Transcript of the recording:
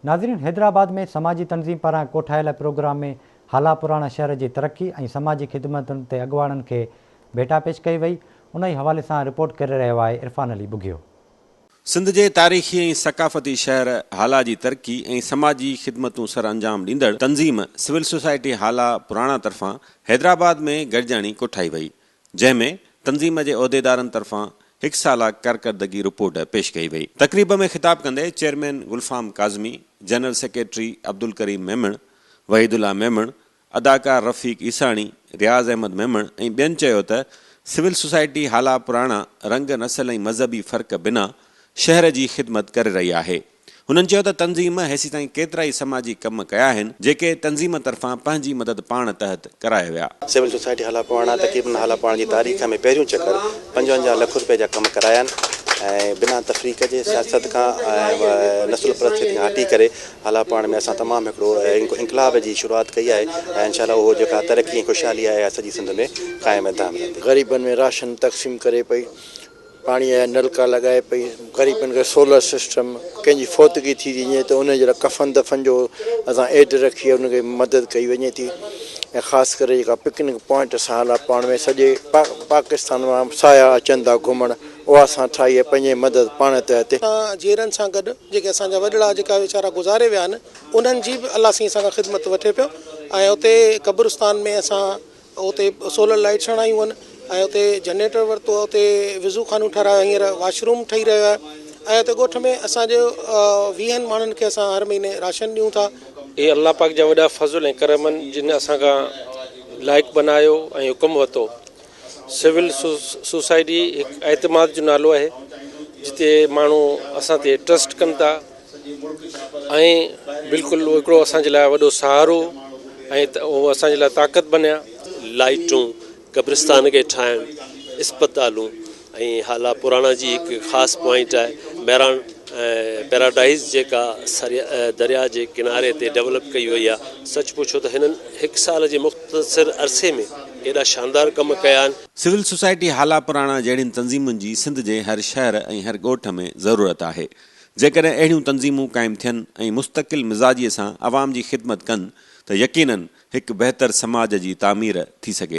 ناظرين حيدرآباد ۾ سماجي تنظيم پاران ڪوٺايل پروگرام ۾ هالا پراڻا شهر جي ترقي ۽ سماجي خدمتن تي اڳواڻن کي ڀيٽا پيش ڪئي وئي انهي حوالي سان رپورٽ ڪري رهيو آهي عرفان علي ٻگهيو. سنڌ جي تاريخي ۽ ثقافتي شهر هالا جي ترقي ۽ سماجي خدمتون سرانجام ڏيندڙ تنظيم سول سوسائٽي هالا پراڻا طرفان حيدرآباد ۾ گڏجاڻي ڪوٺائي وئي جنهن ۾ تنظيم جي عهديدارن طرفان هڪ سالا ڪارڪردگي رپورٽ پيش ڪئي وئي. تقريب ۾ خطاب ڪندي chairman Gulfam Kazmi, general secretary Abdulkarim Memon, Waheed Ullah Memon, اداڪار رفيق عيساڻي، رياض احمد ميمڻ ۽ ٻين چيو ته سول سوسائٽي هالا پراڻا رنگ نسل ۽ مذهبي فرق بنا شهر جي خدمت ڪري رهي آهي. هنن چيو ته تنظيم هيسيتائين ڪيترائي سماجي ڪم ڪيا آهن، جيڪي تنظيم طرفان پنهنجي مدد پاڻ تحت ڪرايا ويا. سول سوسائٽي هالا پراڻا تقريبن هالا پراڻا جي تاريخ ۾ پهريون چڪر 55 لک روپيه جا ڪم ڪرايا آهن ۽ بنا تفريق جي سياست کان ۽ نسل پرستيت کان هٽي ڪري هالا پراڻ ۾ اسان تمام هڪڙو انقلاب جي شروعات ڪئي آهي ۽ انشاء الله اهو جيڪا ترقي ۽ خوشحالي آهي اها سڄي سنڌ ۾ قائم ۽ دائم رهندي. غريبن ۾ راشن تقسيم ڪري پئي. پاڻي جا نلڪا لڳائي پئي، غريبن کي سولر سسٽم، ڪنهن جي فوتگي ٿي ٿي وڃي ته ان جي لاء ڪفن دفن جو اسان ايڊ رکي ان کي مدد ڪئي وڃي ٿي ۽ خاص ڪري جيڪا پڪنڪ پوائنٽ اسان هالا پاڻ ۾ سڄي پاڪستان مان سياح اچن ٿا گهمڻ اها اسان ٺاهي آهي پنهنجي مدد پاڻ تحت. اسان جيئرن سان گڏ جيڪي اسان جا وڏڙا جيڪا ويچارا گذاري ويا آهن انهن جي به الله سائين اسان کان خدمت وٺي پيو ۽ اتي قبرستان ۾ اسان اتي سولر لائيٽس هڻايون آهن ۽ اتي جنريٽر ورتو آهي اتي وضو خانو ٺهرايو هينئر واش روم ٺهي رهيو آهي ۽ اتي ڳوٺ ۾ اسان جو ويهن ماڻهن کي اسان هر مهيني راشن ڏيون ٿا. اهي الله پاڪ جا وڏا فضل ۽ ڪرم آهن جن اسان کان لائق بنايو ۽ حڪم ورتو. سول سوسائٽي هڪ اعتماد جو نالو آهي جتي ماڻهو اسان تي ٽرسٽ ڪن ٿا. ۽ بلڪل اهو هڪڙو اسان جي لاء وڏو سهارو ۽ اهو اسان جي لاء طاقت بنيا. لائيٽون، قبرستان کي ٺاهڻ، اسپتالون ۽ هالا پراڻا جي هڪ خاص پوائنٽ آهي مهراڻ پيراڊائيز جيڪا درياء جي ڪناري تي ڊولپ ڪئي وئي آهي سچ پڇو ته هنن هڪ سال جي مختصر عرصي ۾ ايڏا شاندار ڪم ڪيا آهن. سول سوسائٽي هالا پراڻا جهڙين تنظيمن جي سنڌ جي هر شهر ۽ هر ڳوٺ ۾ ضرورت آهي. جيڪڏهن اهڙيون تنظيمون قائم ٿين ۽ مستقل مزاجيء سان عوام جي خدمت ڪن ته يقيناً هڪ بهتر سماج جي تعمير ٿي سگهي ٿي.